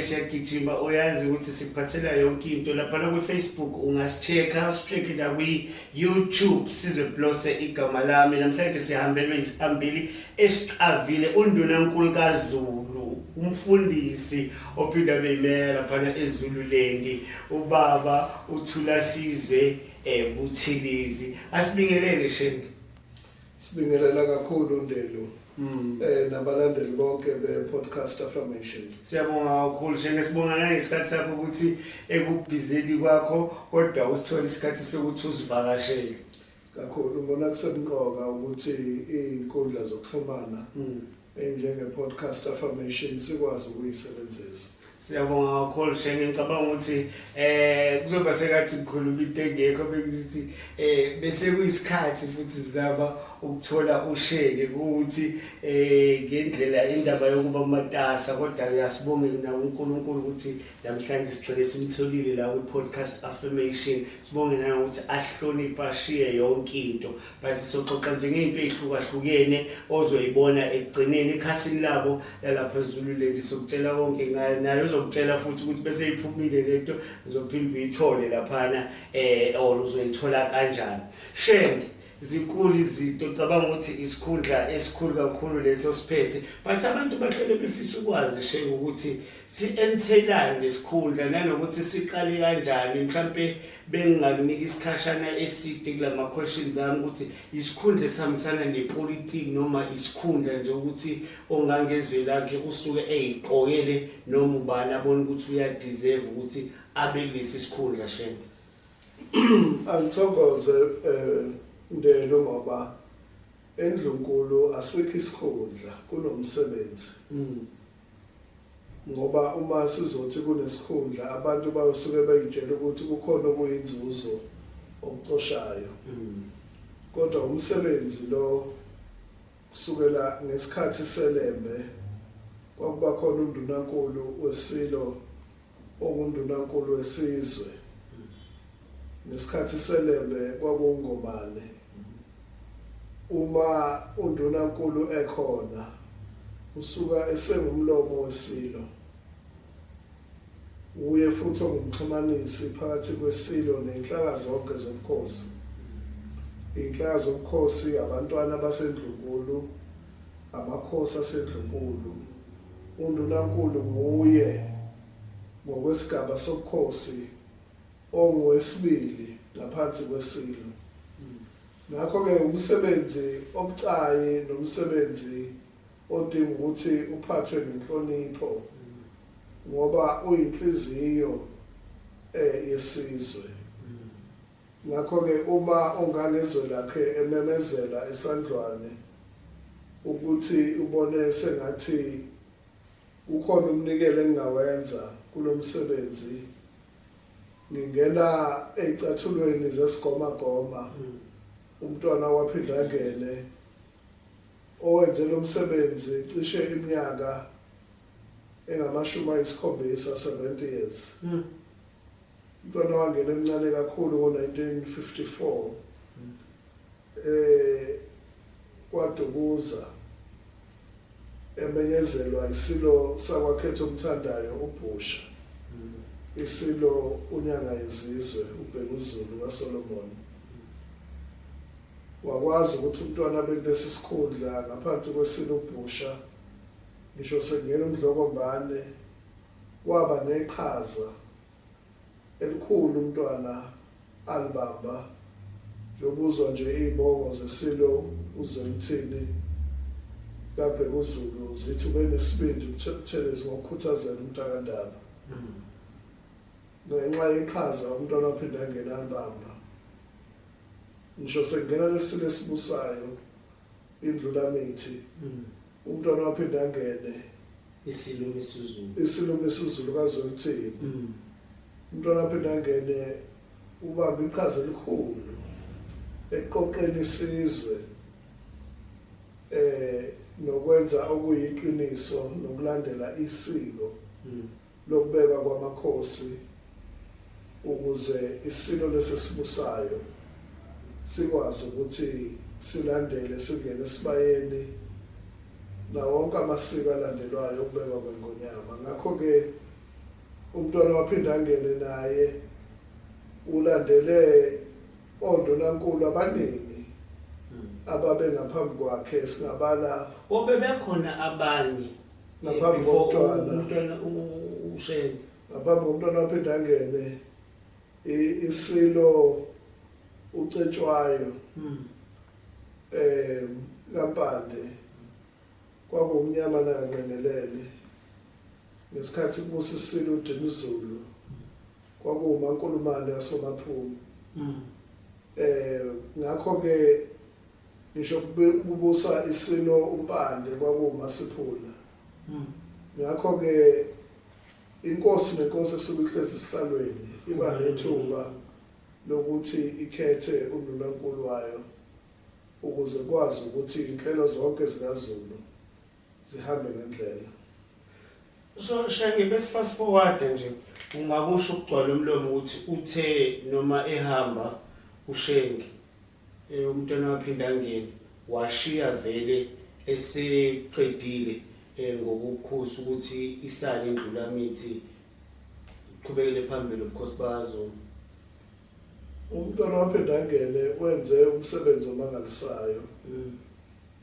Siyagijima, uyazi ukuthi sikuphathela yonke into laphana kwi-Facebook, ungasi-check-a, si-check-e nakwi-YouTube. Sizwe Blose igama lami. Namhlanje sihambelwe isihambili esiqavile, undunankulu kaZulu, umfundisi ophinda abe yimeya laphana eZululand, ubaba uThulasizwe Buthelezi. Asibingelele, Shenge. Sibingelela kakhulu, Ndelu, nabalandeli bonke be-Podcast Affirmation. Siyabonga kakhulu, Shenge. Sibonga nangesikhathi sakho, ukuthi ekubhizeni kwakho kodwa usithole isikhathi sokuthi usivakashele. Kakhulu, ngibona kusemqoka ukuthi iy'nkundla zokuxhumana enjenge-Podcast Affirmation sikwazi ukuyisebenzisa. Siyabonga kakhulu, Shenge. Ngicabanga ukuthi kuzoba sekathi ngikhuluma into engekho, bekuthi bese kuyisikhathi futhi sizama ukuthola uShenge, ukuthi ngendlela indaba yokuba matasa, kodwa uyasibonge na uNkulunkulu ukuthi namhlanje sigcine simtholile la kwi-Podcast Affirmation. Sibonge nanokuthi ahloniphe, ashiye yonke into, but soxoxa nje ngey'nto ey'hlukahlukene ozoyibona ekugcineni ekhasini labo lalapha eZululand. Sokutshela konke ngayo, nayo uzokutshela futhi ukuthi bese iphumile lento, uzophinde uyithole laphana or uzoyithola kanjani. Shenge, zinkulu izinto, cabanga ukuthi isikhundla esikhulu kakhulu leso siphethe, but abantu bahlele befisa ukwazi, Shenge, ukuthi si-entailani lesikhundla nanokuthi siqale kanjani. Mhlampe bengingakunika isikhashana eside kulama questions ami, ukuthi isikhundla esihambisana nepolitiki noma isikhundla nje ukuthi ongangezwe lakhe usuke eyiqokele noma ubani abona ukuthi uya-deserve ukuthi abe kulesi sikhundla, Shenge? Angithokoze, Ndelu, ngoba endlunkulu asikho isikhundla, kunomsebenzi, ngoba uma sizothi kunesikhundla, abantu bayosuke beyitshela ukuthi kukhona okuyinzuzo okucoshayo, kodwa umsebenzi lo, kusukela ngesikhathi seLembe kwakuba khona undunankulu wesilo, ongundunankulu wesizwe. Ngesikhathi seLembe kwakuNgomane. Uma undunankulu ekhona, usuka esengumlomo wesilo, uye futhi ongumxhumanisi phakathi kwesilo nenhlaka zonke zobukhosi. Iy'nhlaka zobukhosi, abantwana basendlunkulu, amakhosi asendlunkulu. Undunankulu nguye ngokwesigaba sobukhosi ongowesibili ngaphansi kwesilo. Ngakho-ke umsebenzi obucayi nomsebenzi odinga ukuthi uphathwe ngenhlonipho, ngoba uyinhliziyo yesizwe. Ngakho-ke uma ongangezwe lakhe ememezela esandlwane ukuthi ubone sengathi kukhona umnikelo engingawenza kulo msebenzi, ngingena ey'cathulweni zesigomagoma, umntwana waPhindangene, owenze lo msebenzi cishe iminyaka engamashumi 7, 70 years. Umntwana wangena emncane kakhulu ngo-1954 kwaDukuza, emenyezelwa isilo sakwaKhetha umthandayo uBhusha, isilo uNyanga yezizwe uBhekuzulu kaSolomon. Wakwazi ukuthi umntwana bekulesi sikhundla ngaphansi kwesilo uBhusha, ngisho sekungena uMdlokombane, waba neqhaza elikhulu umntwana alibamba, njengobuzwa nje izibongo zesilo uZwelithini kaBhekuzulu zithi ubenesibindi uButhelezi ngokukhuthazela umntakandaba, ngenxa yeqhaza umntwana waphinde angena alibamba. Ngisho sekungena lesilo esibusayo, iNdlulamithi, umntwana waphinde angene. Isilo Misuzulu. Isilo Misuzulu kaZwelithini, umntwana waphinde angene, ubamba iqhaza elikhulu ekuqoqeni isizwe nokwenza okuyiqiniso nokulandela isiko lokubekwa kwamakhosi, ukuze isilo lesesibusayo sikwazi ukuthi silandele, singene esibayeni nawo wonke amasiko alandelwayo okubekwa kwengonyama. Ngakho-ke Umntwana waPhindangene naye ulandele ondunankulu abaningi ababe ngaphambi kwakhe, singabala Obebekhona abanye ngaphambi before komntwana. Umntwana uShenge. Ngaphambi komntwana waPhindangene, isilo uCetshwayo kaMpande kwakuwumnyama nakanqengelele. Ngesikhathi kubusa isilo uDinizulu kwakuwuMankulumane yasoMaphuma. Ngakho ke ngisho kubusa isilo uMpande kwakuwuMasiphula. Ngakho ke inkosi nenkosi esuke ihlezi esihlalweni iba nethuba lokuthi ikhethe undunankulu wayo ukuze kwazi ukuthi inhlelo zonke zikaZulu zihambe ngendlela. So Shenge, bese fast forward nje, ungakusho ukugcwala umlomo ukuthi uthe noma ehamba uShenge, umntwana waPhindangene washiya vele eseqedile ngobukhosi ukuthi isale iNdlulamithi iqhubekele phambili ubukhosi bazo? Umntwana waPhindangene wenze umsebenzi omangalisayo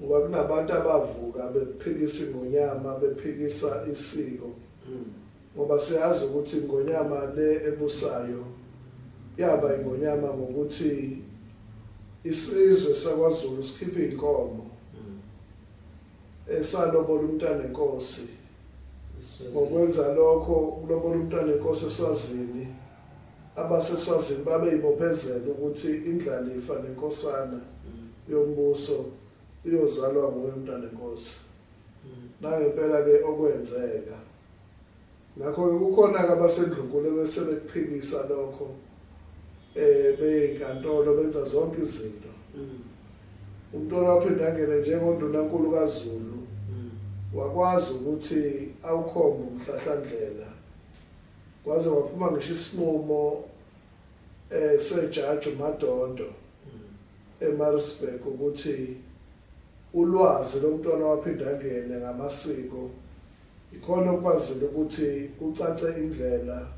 ngoba kunabantu abavuka bephikisa ingonyama, bephikisa isiko, ngoba siyazi ukuthi ingonyama le ebusayo yaba ingonyama ngokuthi isizwe sakwaZulu sikhiphe inkomo esalobola umntana enkosi. Ngokwenza lokho, ukulobola umntana enkosi eSwazini, abaseSwazini babeyibophezela ukuthi indlalifa nenkosana yombuso iyozalwa nguye umntana enkosi. Nangempela ke okwenzeka. Ngakho-ke kukhona-ke abasendlunkulu bese bekuphikisa lokho, beyinkantolo benza zonke izinto. Umntwana waPhindangene njengondunankulu kaZulu wakwazi ukuthi awukhombe umhlahlandlela, kwaze kwaphuma ngisho isinqumo sejaji uMadondo eMaritzburg ukuthi ulwazi lomntwana waPhindangene ngamasiko ikhona okwazile ukuthi kucace indlela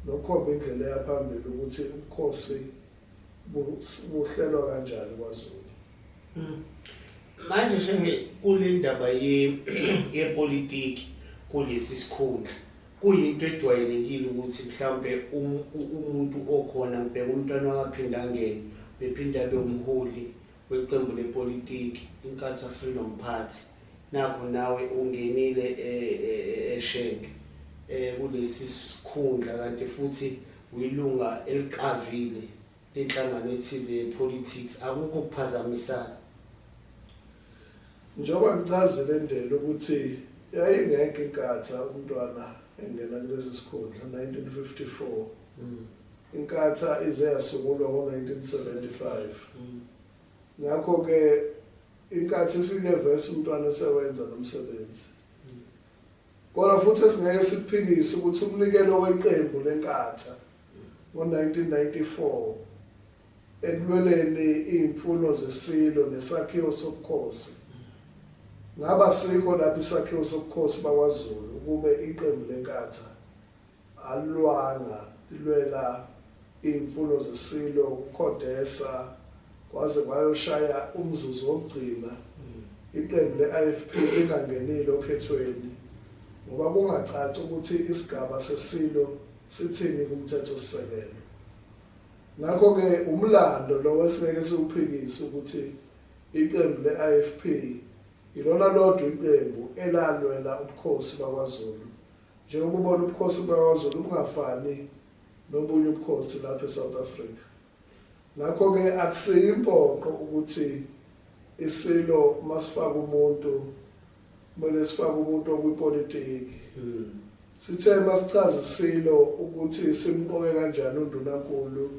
nokukhomba indlela eyaphambili ukuthi ubukhosi buhlelwa kanjani kwaZulu. Manje Shenge, kule ndaba yepolitiki kulesi sikhundla, kuyinto ejwayelekile ukuthi mhlawumbe umuntu okhona, ngibheka umntwana wakaPhindangene bephinda abe umholi weqembu lepolitiki iNkatha Freedom Party, nakho nawe ungenile eShenge kulesi sikhundla, kanti futhi uyilunga eliqavile lenhlangano ethize yepolitics, akukho ukuphazamisana? Njengoba ngichazile endlela ukuthi yayingekho iNkatha umntwana engena kulesi sikhundla 1954. Inkatha ize yasungulwa ngo-1975. Ngakho-ke inkathi ifike vese umntwana esewenza lo msebenzi. Kodwa futhi esingeke sikuphikise ukuthi umnikelo weqembu leNkatha ngo-1994 ekulweleni iy'mfuno zesilo nesakhiwo sobukhosi, ngaba sikho lapho isakhiwo sobukhosi bakwaZulu kube iqembu leNkatha alwanga lilwela iy'mfuno zesilo kuCODESA kwaze kwayoshaya umzuzu wokugcina iqembu le-IFP lingangenile okhethweni ngoba kungacaci ukuthi isigaba sesilo sithini kumthetho-sisekelo. Ngakho-ke umlando lo esingeke siwuphikise ukuthi iqembu le-IFP ilona lodwa iqembu elalwela ubukhosi bakwaZulu, njengoba ubona ubukhosi bakwaZulu bungafani nobunye ubukhosi lapha eSouth Africa. Ngakho-ke akusiyo impoqo ukuthi isilo masifaka umuntu kumele sifake umuntu okwipolitiki. Sithe masichaza isilo ukuthi simqoke kanjani undunankulu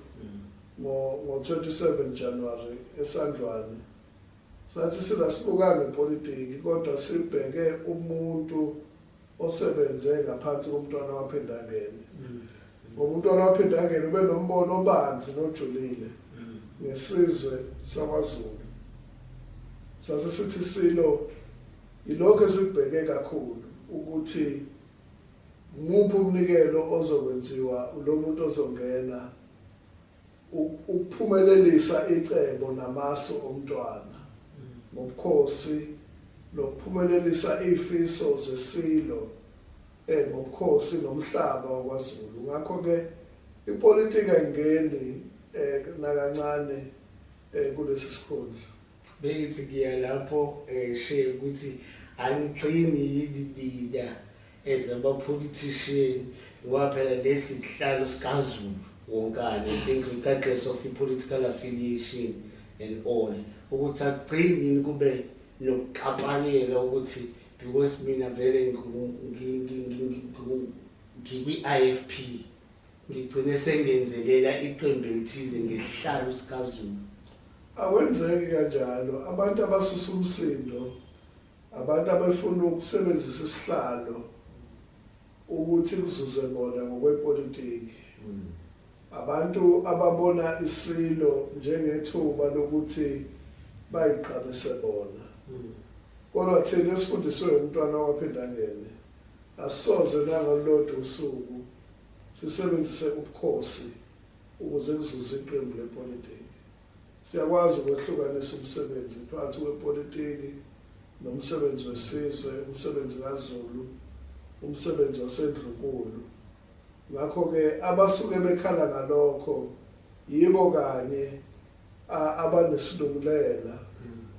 ngo-27 January eSandlwane, sathi sila sibuka ngepolitiki kodwa sibheke umuntu osebenze ngaphansi komntwana waPhindangene, ngoba umntwana waPhindangene ube nombono obanzi nojulile ngesizwe sakwaZulu. Sase sithi silo yilokho esikubheke kakhulu ukuthi Nguphi umnikelo ozokwenziwa lo muntu ozongena ukuphumelelisa icebo namasu omntwana ngobukhosi nokuphumelelisa izifiso zesilo ngobukhosi nomhlaba wakwaZulu. Ngakho-ke ipolitiki ayingeni nakancane kulesi sikhundla. Bengithi ngiya lapho she ukuthi angigcini yini nina as ama-politician, ngoba phela lesi sihlalo sikaZulu wonkana, I think regardless of i-political affiliation and all, ukuthi akugcini yini kube nokukapakela ukuthi because mina vele ngikwi-IFP ngigcine sengenzelela iqembu elithize ngesihlalo sikaZulu. Akwenzeki kanjalo. Abantu abasusa umsindo, abantu abafuna ukusebenzisa isihlalo ukuthi kuzuze bona ngokwepolitiki, abantu ababona isilo njengethuba lokuthi bayiqamise bona. Kodwa thina esifundiswe umntwana wakwaPhindangene asisoze nangolulodwa usuku sisebenzise ubukhosi ukuze kuzuze iqembu lepolitiki. Siyakwazi ukwehlukanisa umsebenzi phakathi kwepolitiki nomsebenzi wesizwe, umsebenzi kaZulu, umsebenzi wasendlunkulu. Ngakho-ke abasuke bekhala ngalokho yibo kanye abanesilungulela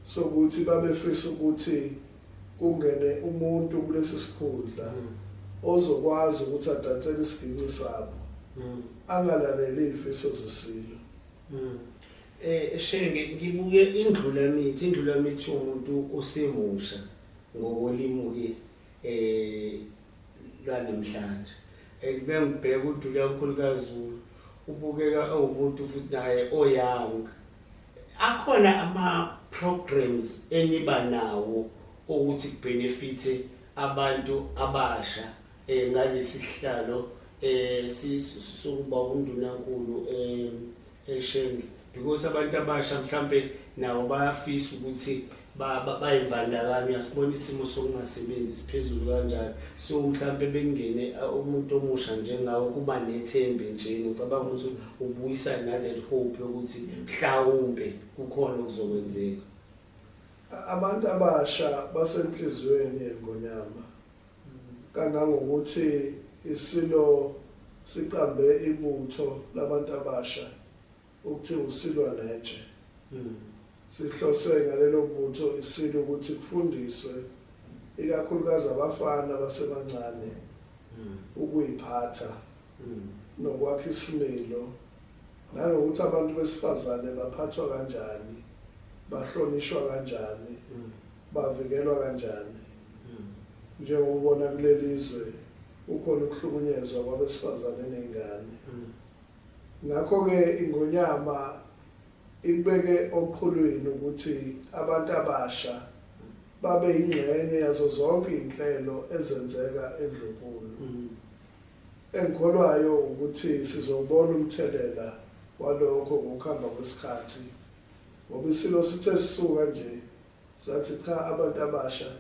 sokuthi babefisa ukuthi kungene umuntu kulesi sikhundla ozokwazi ukuthi adansele isiginci sabo, angalaleli izifiso zesilo. Shenge, ngibuke indlulamithi. Indlulamithi umuntu osemusha ngokolimo-ke lwanamhlanje. And bengibheka uNdunankulu kaZulu, ubukeka ewumuntu futhi naye o-young. Akhona ama-programs eniba nawo ukuthi ku-benefit abantu abasha ngalesi sihlalo sokuba undunankulu eShenge, because abantu abasha mhlambe nabo bayafisa ukuthi bayimbandakanya. Uyasibona isimo sokungasebenzi siphezulu kanjani, so mhlambe bekungene umuntu omusha njengawe kuba nethembe nje, ngicabanga ukuthi ubuyisa na-that hope yokuthi mhlawumbe kukhona okuzokwenzeka. Abantu abasha basenhliziyweni yengonyama, kangangokuthi isilo siqambe ibutho labantu abasha ukuthi usilwa netshe. Sihlose ngalelo butho isilo ukuthi kufundiswe ikakhulukazi abafana abasebancane ukuyiphatha nokwakha isimilo, nanokuthi abantu besifazane baphathwa kanjani, bahlonishwa kanjani, bavikelwa kanjani. Njengokubona kuleli zwe kukhona ukuhlukunyezwa kwabesifazane nezingane. Ngakho-ke ingonyama ikubeke oqhulwini ukuthi abantu abasha babe yingxenye yazo zonke iy'nhlelo ezenzeka endlunkulu. Engikholwayo ukuthi sizobona umthelela walokho ngokuhamba kwesikhathi, ngoba isilo sithe sisuka nje sathi cha, abantu abasha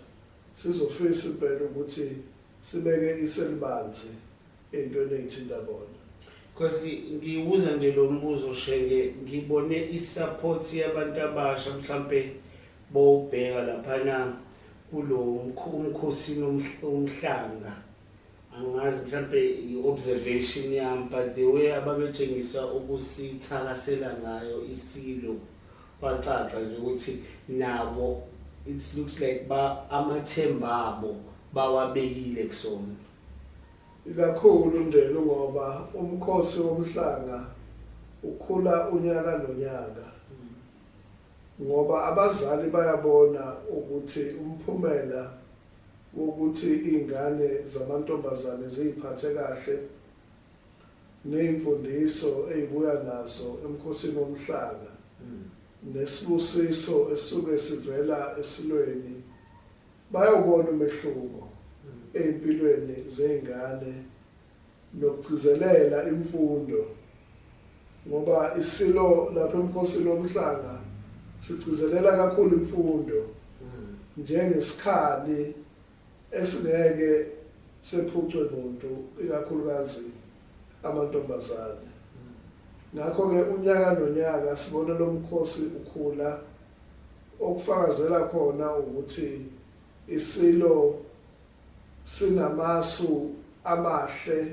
sizofisa impela ukuthi sibeke iselibanzi ey'ntweni ey'thinta bona. Because ngibuza nje lo mbuzo Shenge, ngibone i-support yabantu abasha mhlambe bowubheka laphana kulo umkhosi umhlanga, angazi mhlambe i-observation yami, but the way ababetshengisa ukusithakasela ngayo isilo kwacaca nje ukuthi nabo it looks like ba amathemba abo bawabekile kusona. Ikakhulu Ndelu, ngoba umkhosi womhlanga ukhula unyaka nonyaka, ngoba abazali bayabona ukuthi umphumela wokuthi iy'ngane zamantombazane ziy'phathe kahle ney'mfundiso ey'buya nazo emkhosini womhlanga nesibusiso esuke sivela esilweni, bayawubona umehluko ey'mpilweni zey'ngane nokugcizelela imfundo, ngoba isilo lapha emkhosini womhlanga sigcizelela kakhulu imfundo njengesikhali esingeke sephucwe muntu, ikakhulukazi amantombazane. Ngakho-ke unyaka nonyaka sibona lo mkhosi ukhula, okufakazela khona ukuthi isilo sinamasu amahle,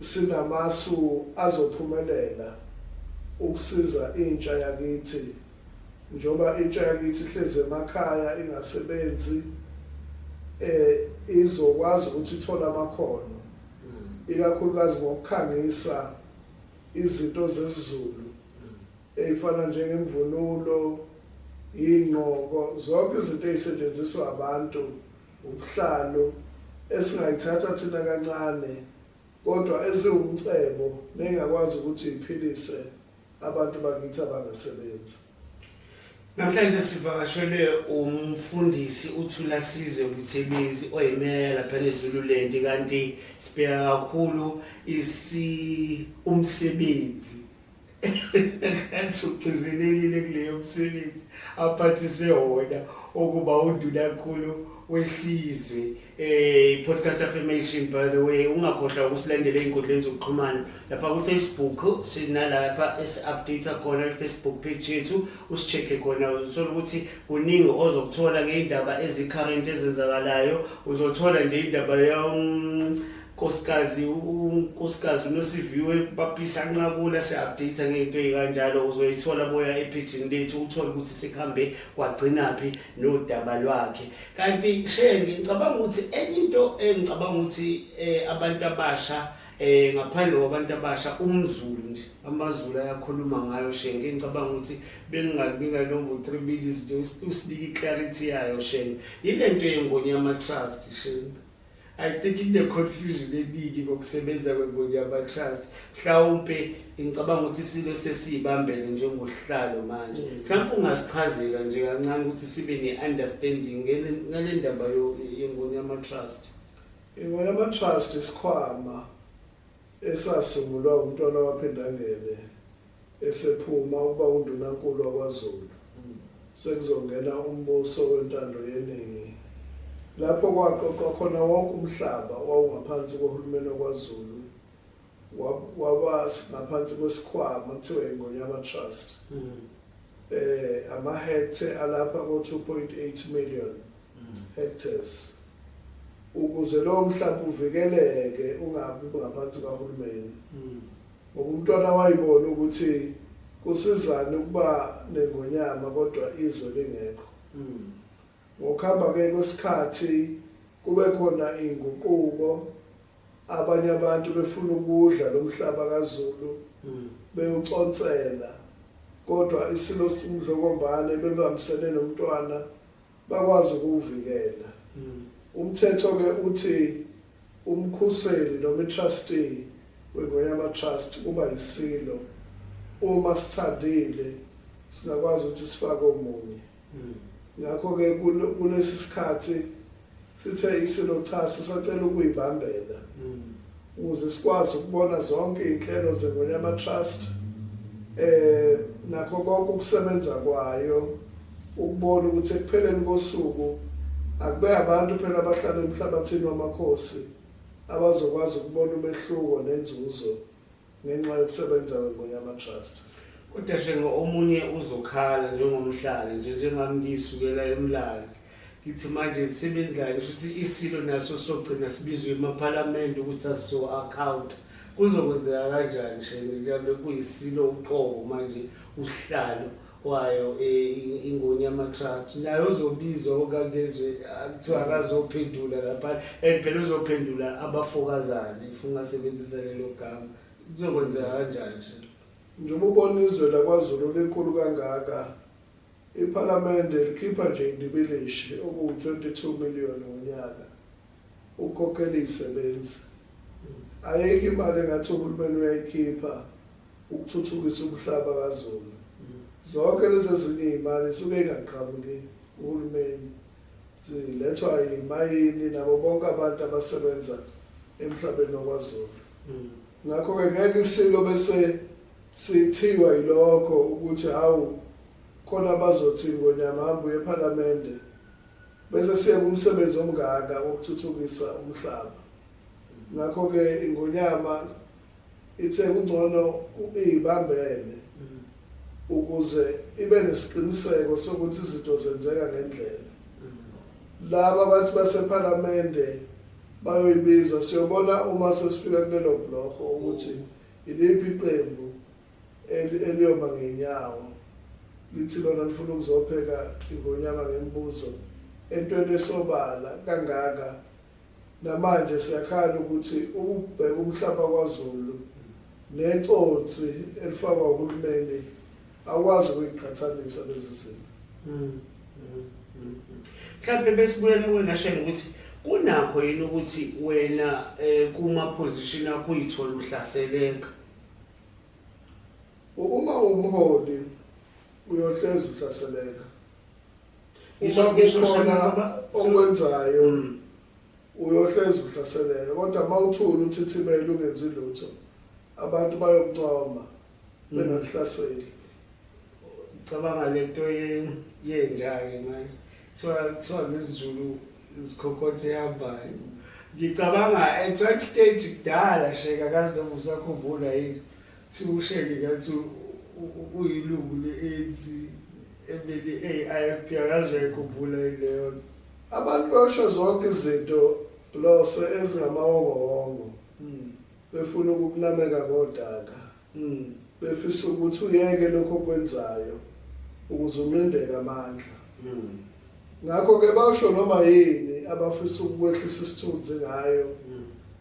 sinamasu azophumelela ukusiza intsha yakithi, njengoba intsha yakithi ihlezi emakhaya ingasebenzi, izokwazi ukuthi ithole amakhono, ikakhulukazi ngokukhangisa izinto zesiZulu ey'fana njengemvunulo, iy'ngqoko, zonke izinto ey'setshenziswa abantu, ubuhlalo esingayithatha thina kancane kodwa eziwumcebo nengakwazi ukuthi iphilise abantu bakithi abangasebenzi. Namhlanje sivakashelwe umfundisi uThulasizwe Buthelezi oyimeya lapha eZululand, kanti sibheka kakhulu umsebenzi kanti ugcizelelile kuleyo msebenzi aphathiswe wona okuba undunankulu wesizwe. Podcast Affirmation, by the way, ungakhohlwa ukusilandela ey'nkundleni zokuxhumana lapha ku-Facebook, sinalapha esi-update khona i-Facebook page yethu, usi-check-e khona, uzothola ukuthi kuningi ozokuthola ngey'ndaba ezi-current ezenzakalayo. Uzothola nje indaba unkosikazi uNosiviwe Bapisa Nqakula, si-update ngey'nto ey'kanjalo, uzoyithola boya ephejini lethu, uthole ukuthi sekuhambe kwagcinaphi nodaba lwakhe. Kanti Shenge, ngicabanga ukuthi enye into engicabanga ukuthi abantu abasha, ngaphandle kwabantu abasha, umZulu nje, amaZulu ayakhuluma ngayo Shenge, ngicabanga ukuthi bengingakunika noma 3 minutes nje usinike i-clarity yayo Shenge, yile nto yeNgonyama Trust Shenge. I think ine-confusion eningi ngokusebenza kweNgonyama Trust. Mhlawumpe ngicabanga ukuthi isilo sesiyibambele njengohlalo manje. Mhlawumpe ungasichazela nje kancane ukuthi sibe ne-understanding ngale ndaba yeNgonyama Trust. INgonyama Trust isikhwama esasungulwa umntwana waPhindangene esephuma ukuba undunankulu wakwaZulu. Sekuzongena umbuso wentando yeningi, lapho kwaqoqwa khona wonke umhlaba owawungaphansi kohulumeni wakwaZulu, waba ngaphansi kwesikhwama kuthiwa iNgonyama Trust. Amahektare alapha ko-2.8 million hectares, ukuze lowo mhlaba uvikeleke ungabi ngaphansi kahulumeni. Ngoba umntwana wayibona ukuthi kusizana ukuba nengonyama kodwa izwe lingekho. Ngokuhamba-ke kwesikhathi kube khona inguquko, abanye abantu befuna ukudla lo mhlaba kaZulu bewuconsela, kodwa isilo uMdlokombane bebambisene nomntwana bakwazi ukuwuvikela. Umthetho-ke uthi umkhuseli noma i-trustee weNgonyama Trust kuba yisilo. Uma sithandile singakwazi ukuthi sifake omunye. Ngakho-ke kulesi sikhathi sithe isilo cha, sisacela ukuyibambela ukuze sikwazi ukubona zonke iy'nhlelo zeNgonyama Trust, nakho konke ukusebenza kwayo, ukubona ukuthi ekupheleni kosuku akube abantu phela abahlala emhlabathini wamakhosi abazokwazi ukubona umehluko nenzuzo ngenxa yokusebenza kweNgonyama Trust. Kodwa Shenge, omunye uzokhala njengomhlali nje, njengami ngiyisukela eMlazi, ngithi manje sebenzayo ukuthi isilo naso sogcina sibizwe emaphalamende ukuthi asizo-account. Kuzokwenzeka kanjani Shenge, njengoba kuyisilo uqobo manje uhlalo wayo iNgonyama Trust, naye uzobizwa okangezwe kuthiwa akazophendula lapha, and phela uzophendula abafokazane if ungasebenzisa lelo gama. Kuzokwenzeka kanjani nje? Njengoba ubona izwe lakwaZulu likhulu kangaka, iphalamende likhipha nje indibilishi okuwu-22 million ngonyaka ukukhokhela iy'sebenzi. Ayikho imali engathi uhulumeni uyayikhipha ukuthuthukisa umhlaba kaZulu. Zonke lezi ezinye iy'mali suke ingaqhamuki uhulumeni, zilethwa yimayini nabo bonke abantu abasebenza emhlabeni wakwaZulu. Ngakho-ke ngeke isilo bese sithiwa yilokho ukuthi hawu khona bazothi Ngonyama hamba uye ephalamende. Bese siye kumsebenzi omngaka wokuthuthukisa umhlaba. Ngakho-ke iNgonyama ithe kungcono iyibambele ukuze ibe nesiqiniseko sokuthi izinto zenzeka ngendlela. Laba bathi basePhalamende bayoyibiza, siyobona uma sesifika kulelo blokho ukuthi iliphi iqembu eliyoma ngenyawo lithi lona lifuna ukuzopheka iNgonyama ngemibuzo entweni esobala kangaka. Namanje siyakhala ukuthi ukubheka umhlaba kwaZulu neconsi elifakwa uhulumeni awukwazi ukuyiqhathanisa lezi zinto. Mhlawumbe besibuyele kuwena Shenge ukuthi kunakho yini ukuthi wena kuma position akho uyithola uhlaseleka? Uma umholi uyohlezi uhlaseleka. Uma kukhona okwenzayo uyohlezi uhlaseleka, kodwa uma uthula uthithibele ungenzi lutho abantu bayokuncoma bengakuhlaseli. Cabanga lento yenja-ke manje, kuthiwa ngesiZulu izikhokothe ehambayo. Ngicabanga at one stage kudala Shenge, akazi noma usakhumbula yini, kuthiwa uShenge ngathi uyilungu le-ANC emele eyi-IFP, akazi uyayikhumbula yini leyo nto. Abantu basho zonke izinto Blose ezingamawongowongo befuna ukukunameka ngodaka, befisa ukuthi uyeke lokho okwenzayo ukuze unqindeke amandla. Ngakho-ke basho noma yini abafisa ukwehlisa isithunzi ngayo,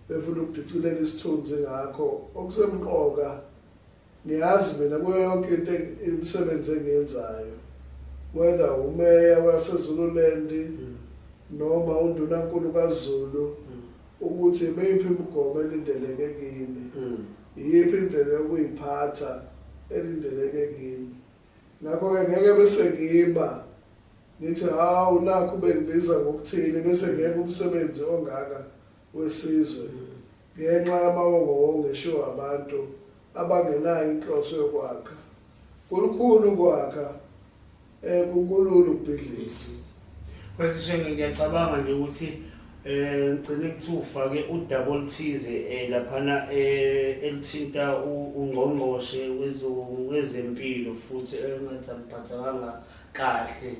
befuna ukudicilela isithunzi ngakho. Okusemqoka ngiyazi mina kuyo yonke into imisebenzi engiyenzayo, whether umeya waseZululand noma undunankulu kaZulu, ukuthi imiphi imigomo elindeleke kimi, iyiphi indlela yokuyiphatha elindeleke kimi. Ngakho-ke ngeke bese ngima ngithi hawu nakhu bengibiza ngokuthile bese ngeke umsebenzi ongaka wesizwe ngenxa yamawongowongo eshiwo abantu abangenayo inhloso yokwakha. Kulukhuni ukwakha, kukulula ukubhidliza. Kwesi Shenge ngiyacabanga nje ukuthi ngigcine kuthiwa ufake udouble thize laphana elithinta ungqongqoshe wezempilo futhi engathi akuphathakanga kahle,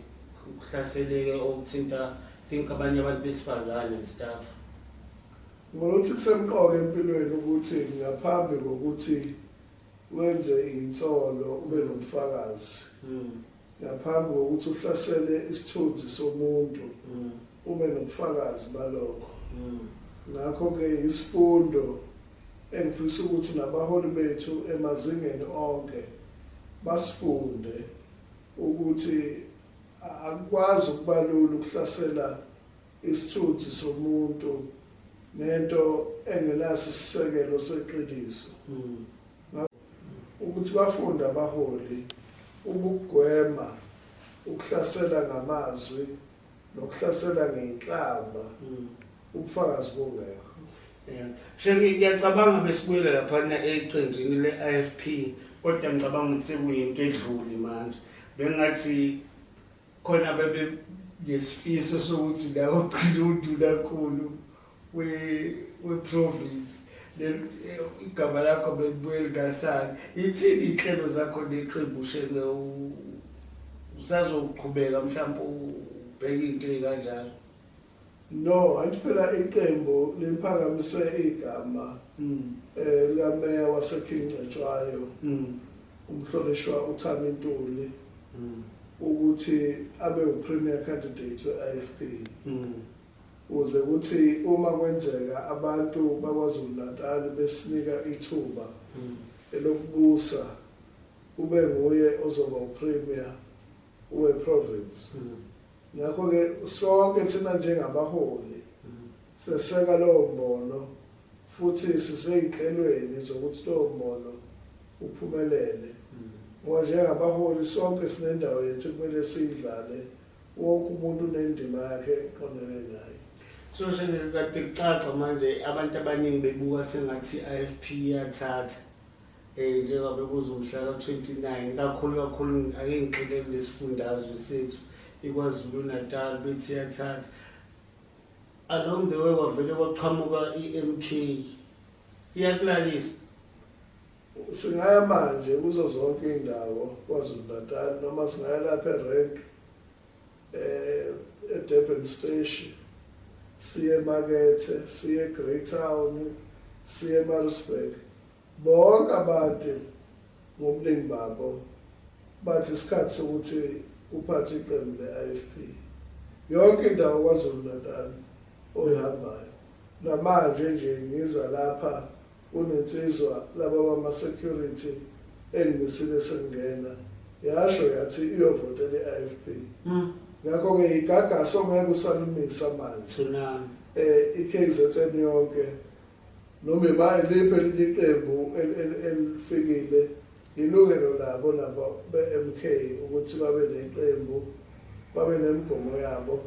kuhlaseleke okuthinta think abanye abantu besifazane and stuff. Ngibona ukuthi kusemqoka empilweni ukuthi ngaphambi kokuthi wenze insolo ube nobufakazi. Ngaphambi kokuthi uhlasele isithunzi somuntu ube nobufakazi balokho. Ngakho-ke isifundo engifisa ukuthi nabaholi bethu emazingeni onke basifunde ukuthi akukwazi ukubalula ukuhlasela isithunzi somuntu nento engenaso isisekelo seqiniso. Ukuthi bafunde abaholi ukugwema ukuhlasela ngamazwi nokuhlasela ngey'nhlamba, ubufakazi bungekho. Shenge ngiyacabanga besibuyele laphana eqenjini le-IFP, kodwa ngicabanga ukuthi sekuyinto edlule manje. Bengathi khona bebe nesifiso sokuthi la ugcine undunankulu we-province, igama lakho belibuye lingasali. Ithini iy'nhlelo zakho neqembu Shenge? Usazoqhubeka mhlawumbe ubheke iy'nto ey'kanjalo? No, angithi phela iqembu liphakamise igama likameya waseKing Cetshwayo, umhlonishwa uThami Ntuli, ukuthi abe upremier candidate we-IFP, ukuze kuthi uma kwenzeka abantu bakwaZulu Natal besinika ithuba elokubusa, kube nguye ozoba upremier we-province. Ngakho-ke sonke thina njengabaholi seseka lowo mbono futhi sisey'nhlelweni zokuthi lowo mbono uphumelele. Ngoba njengabaholi sonke sinendawo yethu kumele siyidlale, wonke umuntu unendima yakhe eqondene naye. So Shenge kade kucaca manje abantu abaningi bebuka sengathi i-IFP iyathatha njengoba kuzomhla ka-29, kakhulu kakhulu ake ngigxile kulesifundazwe sethu. iKwaZulu Natal bethi yathatha. Along the way kwavele kwaqhamuka iMK, iyakulalisa. Singaya manje kuzo zonke indawo KwaZulu Natal, noma singaya lapha eRank eDurban Station, siye emakethe, siye eGreytown, siye eMaritzburg. Bonke abantu ngobuningi babo bathi isikhathi sokuthi uphathe iqembu le-IFP. Yonke indawo KwaZulu Natal oyihambayo. Namanje nje ngiza lapha kunensizwa laba bama-security engimisile sengena, yasho yathi iyovotela i-IFP. Ngakho-ke igagasi ongeke usalumisa manje. Tsunami. I-KZN yonke noma iliphi elinye iqembu elifikile, ilungelo labo nabo be-MK ukuthi babe neqembu, babe nemigomo yabo.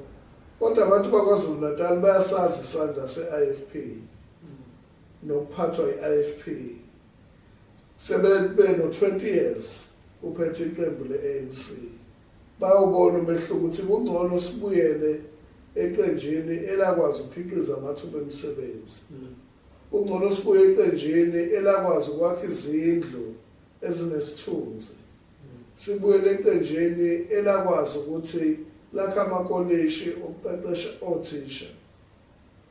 Kodwa abantu bakwaZulu Natal bayasazi isandla se-IFP nokuphathwa i-IFP. Sebebe no-20 years uphethe iqembu le-ANC. Bayawubona umehluko ukuthi kungcono sibuyele eqenjini elakwazi ukukhiqiza amathuba emisebenzi. Kungcono sibuye eqenjini elakwazi ukwakha izindlu ezinesithunzi. Sibuyele eqenjini elakwazi ukuthi lakha amakolishi okuqeqesha othisha.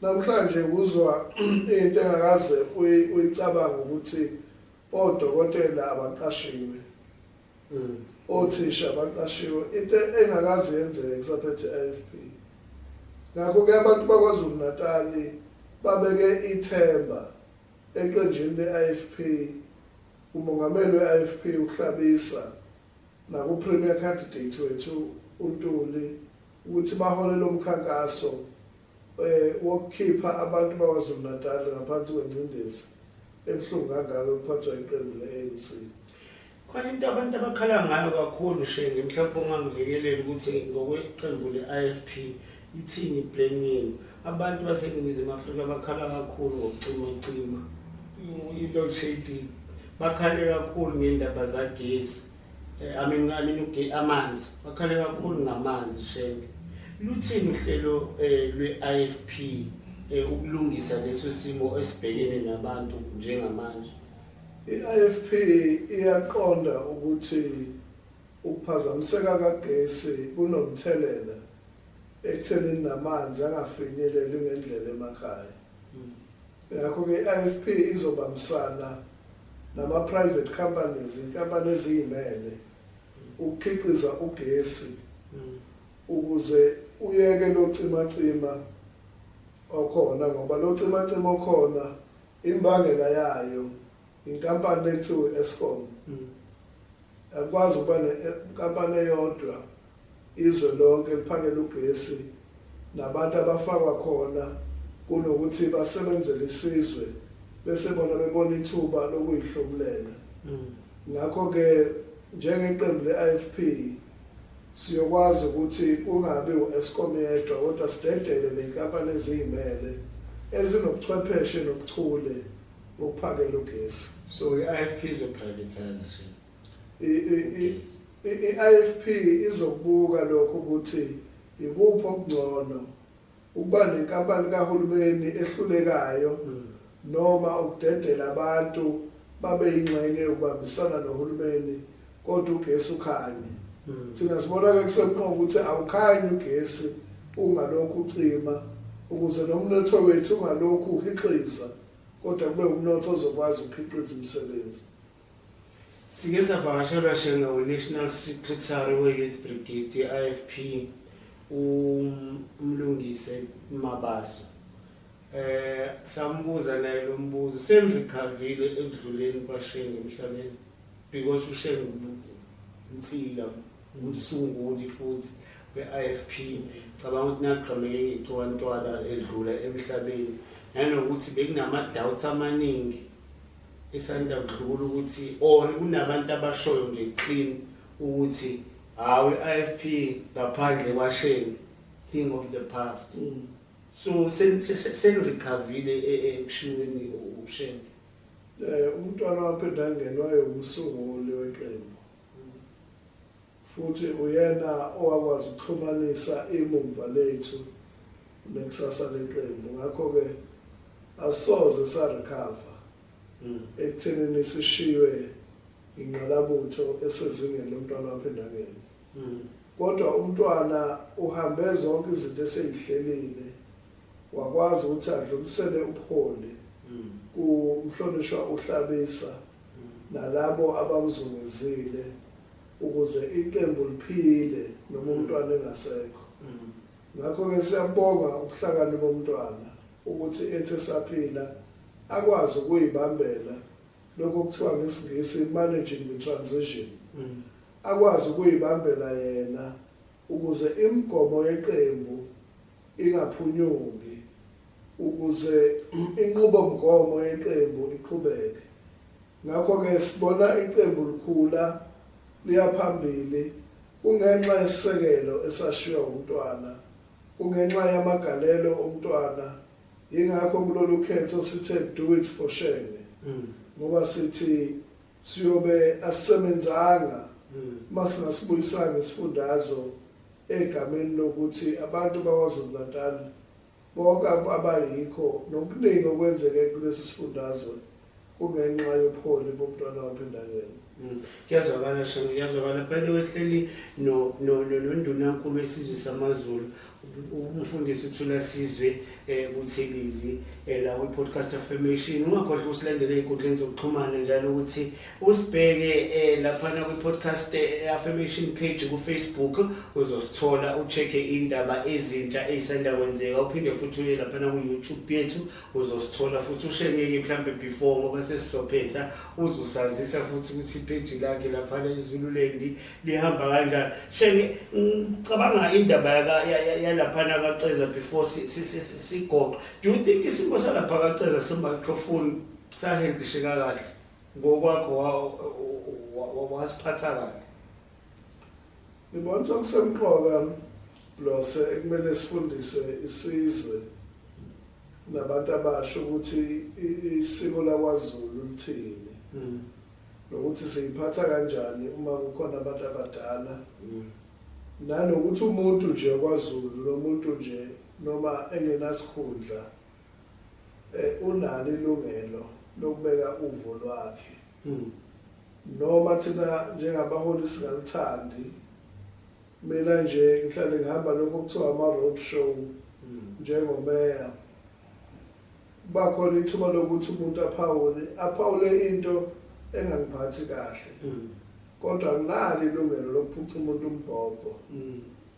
Namhlanje uzwa into engakaze uyicabanga ukuthi odokotela abaqashiwe, othisha abaqashiwe, into engakaze yenzeke kusaphethe i-IFP. Ngakho-ke abantu bakwaZulu Natal babeke ithemba eqenjini le-IFP, umongameli we-IFP uHlabisa naku-premier candidate wethu uNtuli, ukuthi bahole lo mkhankaso wokukhipha abantu bakwaZulu Natal ngaphansi kwengcindezi ebuhlungu kangaka yokuphathwa iqembu le-ANC. Khona into abantu abakhala ngayo kakhulu Shenge, mhlawumbe ungangilekelela ukuthi ngokweqembu le-IFP ithini iplan yenu. Abantu baseNingizimu Afrika bakhala kakhulu ngokucima-cima, i-load shedding, bakhale kakhulu ngendaba zagesi, I mean amanzi, bakhale kakhulu ngamanzi Shenge. Luthini uhlelo lwe-IFP ukulungisa leso simo esibhekene nabantu njengamanje? I-IFP iyaqonda ukuthi ukuphazamiseka kagesi kunomthelela ekuthenini namanzi angafinyeleli ngendlela emakhaya. Ngakho-ke i-IFP izobambisana nama-private companies, inkampani eziyimele, ukukhiqiza ugesi ukuze uyeke lo cima-cima okhona, ngoba lo cima-cima okhona imbangela yayo inkampani ekuthiwa i-Eskom. Akwazi ukuba nenkampani eyodwa izwe lonke liphakela ugesi nabantu abafakwa khona, kunokuthi basebenzele isizwe bese bona bebona ithuba lokuyihlomulela. Ngakho-ke njengeqembu le-IFP siyokwazi ukuthi kungabi u-Eskom yedwa, kodwa sidedele nenkampani eziyimele ezinobuchwepheshe nobuchule bokuphakela ugesi. So i-IFP izoprivatize? I-IFP izokubuka lokho ukuthi ikuphi okungcono, ukuba nenkampani kahulumeni ehlulekayo noma ukudedela abantu babe yingxenye yokubambisana nohulumeni kodwa ugesi ukhanye. Thina sibona-ke kusemqoka ukuthi awukhanyi ugesi ungalokhu ucima, ukuze nomnotho wethu ungalokhu uhixiza, kodwa kube umnotho ozokwazi ukukhiqiza imisebenzi. Sike savakashelwa Shenge we-National Secretary we-Youth Brigade ye-IFP uMlungise Mabaso. Sambuza naye lo mbuzo, senirikhavile ekudluleni kwaShenge emhlabeni, because uShenge insika, umsunguli futhi we-IFP. Cabanga ukuthi nagqameke ngegciwantwala edlula emhlabeni, nanokuthi bekunama-doubts amaningi esanda kudlula ukuthi or kunabantu abashoyo nje clean ukuthi hawu, i-IFP ngaphandle kwaShenge, thing of the past. So senirikhavile ekushiweni uShenge? Umntwana waPhindangene wayewumsunguli weqembu, Futhi uyena owakwazi ukuxhumanisa imumva lethu nekusasa leqembu. Ngakho-ke asoze sa-recover ekuthenini sishiywe ingqalabutho esezingeni lomntwana waphindangene. Kodwa umntwana uhambe zonke izinto eseyihlelile, wakwazi ukuthi adlulisele ubuholi kumhlonishwa uHlabisa nalabo abamzungezile ukuze iqembu liphile noma umntwana engasekho. Ngakho-ke siyabonga ubuhlakani bomntwana ukuthi ethi esaphila akwazi ukuyibambela lokho kuthiwa ngesiNgisi managing the transition, akwazi ukuyibambela yena ukuze imigomo yeqembu ingaphunyuki, ukuze inqubomgomo yeqembu iqhubeke. Ngakho-ke sibona iqembu likhula liya phambili kungenxa yesisekelo esashiywa umntwana, kungenxa yamagalelo omntwana. Yingakho kulolu khetho sithe do it for Shenge, ngoba sithi siyobe asisebenzanga masingasibuyisanga isifundazwe egameni lokuthi abantu bakwaZulu Natal bonke abayikho nokuningi okwenzeke kulesi sifundazwe kungenxa yobuholi bomntwana waphindangene. Kuyazwakala Shenge, kuyazwakala. By the way, hleli no no nondunankulu wesizwe samaZulu, umfundisi uThulasizwe Buthelezi, la kwi-podcast Affirmation. Ungakhohlwa ukusilandela ey'nkundleni zokuxhumana njalo, ukuthi usibheke laphana kwi-podcast Affirmation page ku-Facebook, uzosithola, ucheck-e indaba ezintsha ey'sanda kwenzeka. Uphinde futhi uye laphana ku-YouTube yethu, uzosithola futhi. Ushengeke mhlambe before, ngoba sesizophetha, uzosazisa futhi ukuthi ipage lakhe laphana eZululand lihamba kanjani. Shenge, ngicabanga indaba yalaphana kaCeza before sigoqa. Do you think isimo salapha kaCeza se-microphone sahandlisheka kahle ngokwakho, wasiphatha kahle? Ngibona ukuthi okusemqoka, Blose, ekumele sifundise isizwe nabantu abasha ukuthi isiko lakwaZulu lithini nokuthi siyiphatha kanjani uma kukhona abantu abadala, nanokuthi umuntu nje kwaZulu nomuntu nje noma engenasikhundla unalo ilungelo lokubeka uvo lwakhe, noma thina njengabaholi singalithandi. Mina nje ngihlale ngihamba lokho kuthiwa ama-road show njengomeya, bakhona ithuba lokuthi umuntu aphawule into engangiphathi kahle, kodwa anginalo ilungelo lokuphuca umuntu umbhobho.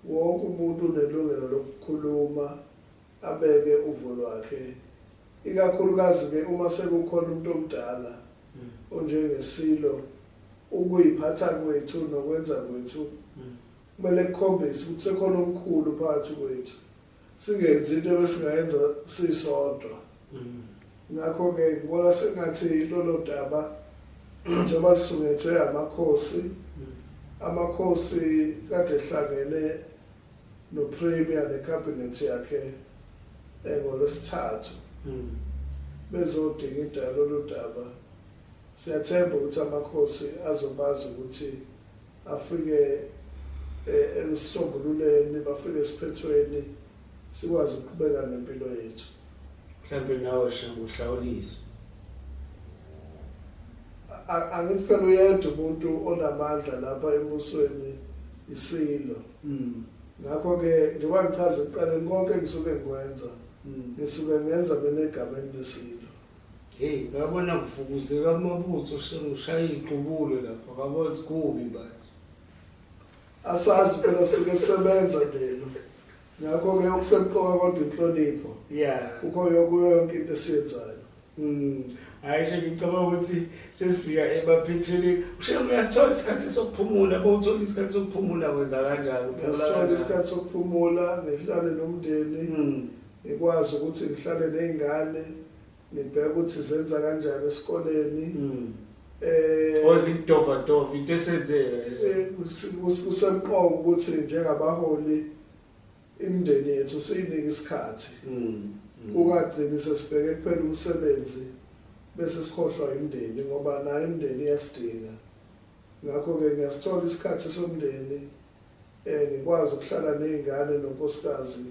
Wonke umuntu unelungelo lokukhuluma abeke uvo lwakhe, ikakhulukazi-ke uma sekukhona umuntu omdala onjengesilo. Ukuyiphatha kwethu nokwenza kwethu kumele kukhombise ukuthi sekhona omkhulu phakathi kwethu, singenzi into ebesingayenza sisodwa. Ngakho-ke ngibona sengathi lolo daba njengoba lisungethwe amakhosi, amakhosi kade ehlangene noPremier necabinet yakhe ngolwesithathu bezodingida lolu daba. Siyathemba ukuthi amakhosi azokwazi ukuthi afike elusombululeni, bafike esiphethweni, sikwazi ukuqhubeka nempilo yethu. Mhlawumbe nawe Shenge uhlawuliswe. Angithi phela uyedwa umuntu onamandla lapha embusweni, isilo. Ngakho-ke njengoba ngichaza ekuqaleni, konke engisuke ngikwenza ngisuke ngenza mina egameni lesilo. Hey, ngabona kuvukuzeka amabutho, Shenge, ushaya iqubulo lapha, ngabona ukuthi kubi manje. Asazi phela, suke sebenza lelo. Ngakho-ke okusemqoka kodwa inhlonipho kukho kuyo yonke into esiyenzayo. Hayi Shenge, ngicabanga ukuthi sesifika emaphethweni. Shenge, uyasithola isikhathi sokuphumula? Bowuthola isikhathi sokuphumula, wenza kanjani? Uphumula Ngiyasithola kanjani? isikhathi sokuphumula, ngihlale nomndeni, ngikwazi ukuthi ngihlale ney'ngane, ngibheke ukuthi zenza kanjani esikoleni. Ozidova into esenzeka. Kusemqoka ukuthi njengabaholi imindeni yethu siyinike isikhathi, kungagcini sesibheke kuphela umsebenzi bese sikhohlwa imindeni, ngoba nayo imindeni iyasidinga. Ngakho-ke ngiyasithola isikhathi somndeni, ngikwazi ukuhlala ney'ngane nonkosikazi,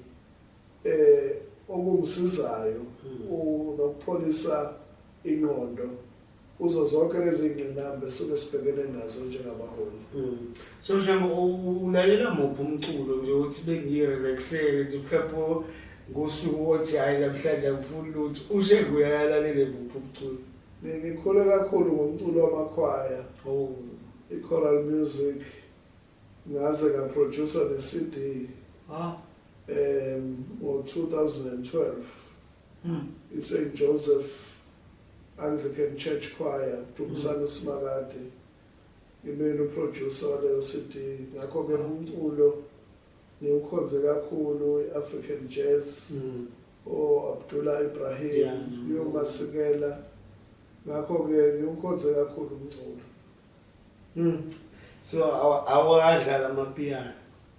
okungisizayo nokupholisa ingqondo kuzo zonke lezi ngqinamba esuke sibhekene nazo njengabaholi. So njengoba ulalela muphi umculo nje uthi bengirelaxele nje mhlawumbe ngosuku othi hhayi namhlanje angifuni lutho, uShenge uyayalalele muphi umculo? Ngikhule kakhulu ngomculo wamakhwaya. I-choral music, ngaze ngaproducer ne-CD ngo-2012. I-St Joseph Anglican Church Choir, Dumisani Simakade, imina uproducer waleyo CD. Ngakho-ke umculo ngiwukhonze kakhulu, i-African jazz, o-Abdullah Ibrahim, Hugh Masekela. Ngakho-ke ngiwukhonze kakhulu umculo. So awadlala amapiano?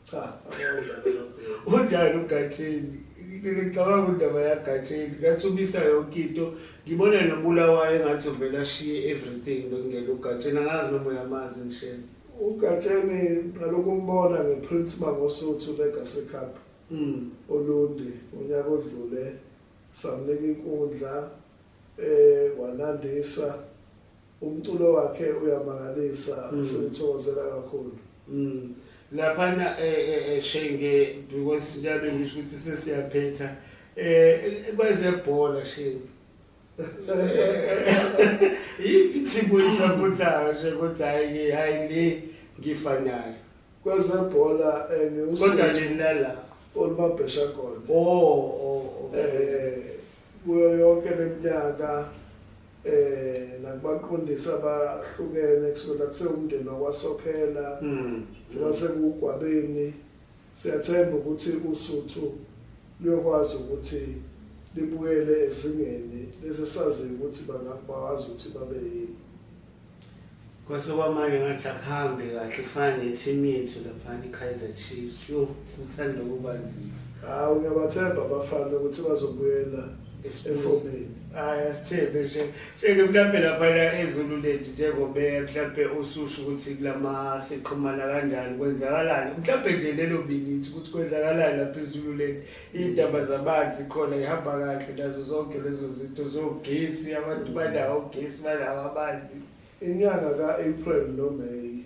Cha, awudlala amapiano. Unjani uGatsheni? Ngicabanga indaba yaGatsheni ngathi ubisa yonke into. Ngibona noBulawayo engathi uvele ashiye everything bekungena uGatsheni. Angazi noma uyamazi Msheni. uGatsheni ngiqala ukumbona ngePrince Mangosuthu Legacy Cup Olundi unyaka odlule, samnika inkundla, wanandisa. Umculo wakhe uyamangalisa, siwuthokozela kakhulu. Laphana Shenge, because njalo ngisho ukuthi sesiyaphetha, kwezebhola Shenge, yiphi team oyisupportayo nje ukuthi hayi hayi le ngifanayo? Kwezebhola kodwa nilala olumabhesha khona. Oh. Kuyo yonke leminyaka, nakubaqondisi abahlukene kusukela kusewumndeni wakwaSokhela, njengoba sekuwugwabeni, siyathemba ukuthi uSuthu luyokwazi ukuthi libuyele ezingeni lesisaziyo ukuthi bangakwazi ukuthi babe yini. Kwase kwamanje ngathi akuhambe kahle, kufana ne-team yethu laphana i-Kaizer Chiefs. Yo, kuthanda ukuba nzima. Hawu, ngiyabathemba abafana ukuthi bazobuyela efomini. Hayi, asithembe nje. Shenge, mhlampe laphana eZululand njengoba mhlampe ususho ukuthi kulama sixhumana kanjani, kwenzakalani mhlampe nje lelo minute ukuthi kwenzakalani lapha eZululand, iy'ndaba zamanzi khona ihamba kahle nazo zonke lezo zinto zogesi, abantu banawo ugesi, banawo amanzi? Inyanga ka-April noMay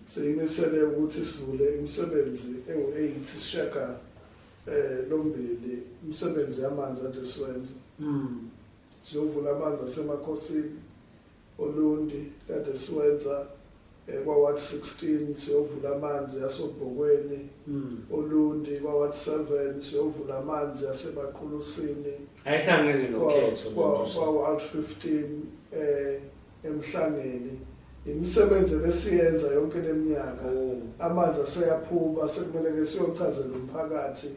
siyimisele ukuthi sivule imisebenzi ewu-8, sishaka lombili imisebenzi yamanzi ade siwenza. Siyovula amanzi asemakhosini Olundi kade siwenza, kwa-ward 16 siyovula amanzi asobhokweni Olundi, kwa-ward 7 siyovula amanzi asebaqulusini. Ayihlangene nokhetho. Kwa-ward 15 emhlangeni. Imisebenzi ebesiyenza yonke leminyaka, amanzi aseyaphuma, sekumele ke siyochazela umphakathi.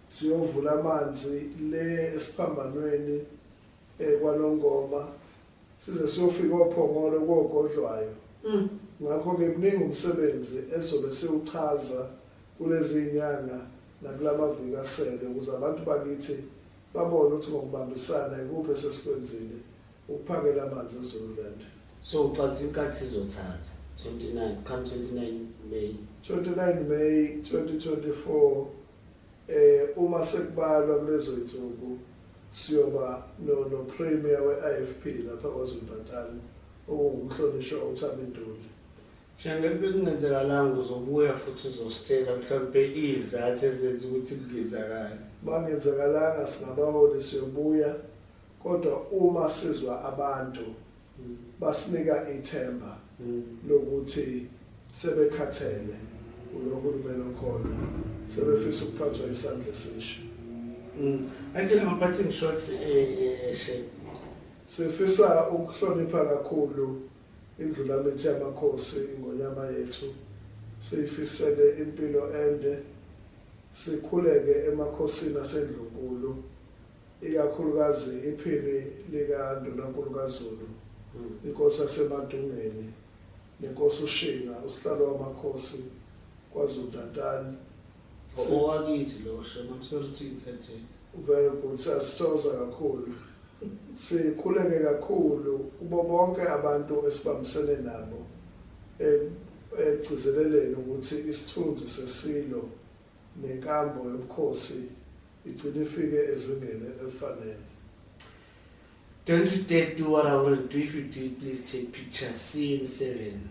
Siyovula amanzi le esiphambanweni kwaNongoma, size siyofika oPhongolo koGodlwayo. Ngakho-ke kuningi umsebenzi ezobe siwuchaza kulezi nyanga nakulamaviki asele, ukuze abantu bakithi babone ukuthi ngokubambisana ikuphi esesikwenzile ukuphakela amanzi eZululand. So ucathi inkathi izothatha 29, come 29 May? 29 May 2024, uma sekubalwa kulezo insuku, siyoba no premier we-IFP lapha KwaZulu-Natal, okungumhlonishwa uThami Ntuli. Shenge, bekungenzekalanga uzobuya futhi uzositshela mhlawumbe iy'zathu ezenza ukuthi kungenzakali? Bangenzekalanga, singabaholi siyobuya, kodwa uma sizwa abantu basinika ithemba lokuthi sebekhathele ulohulumeni okhona, sebefisa ukuphathwa isandla esisha. Athi lama-parting shots, Shenge. Sifisa ukuhlonipha kakhulu indlulamithi yamakhosi, ingonyama yethu, siyifisele impilo ende, sikhuleke emakhosini asendlunkulu, ikakhulukazi iphini likaNdunankulu kaZulu, inkosi yaseMadungeni, nenkosi uShinga, usihlalo wamakhosi KwaZulu Natal. Owakithi lo Shenge, I'm sorry to interject. Very good, siyasithokoza kakhulu. Sikhuleke kakhulu kubo bonke abantu esibambisene nabo. Ekugcizeleleni ukuthi isithunzi seSilo nenkambo yobukhosi igcine ifike ezingeni elifanele. Don't you dare do what I want to do. If you do, please take pictures. See you in 7.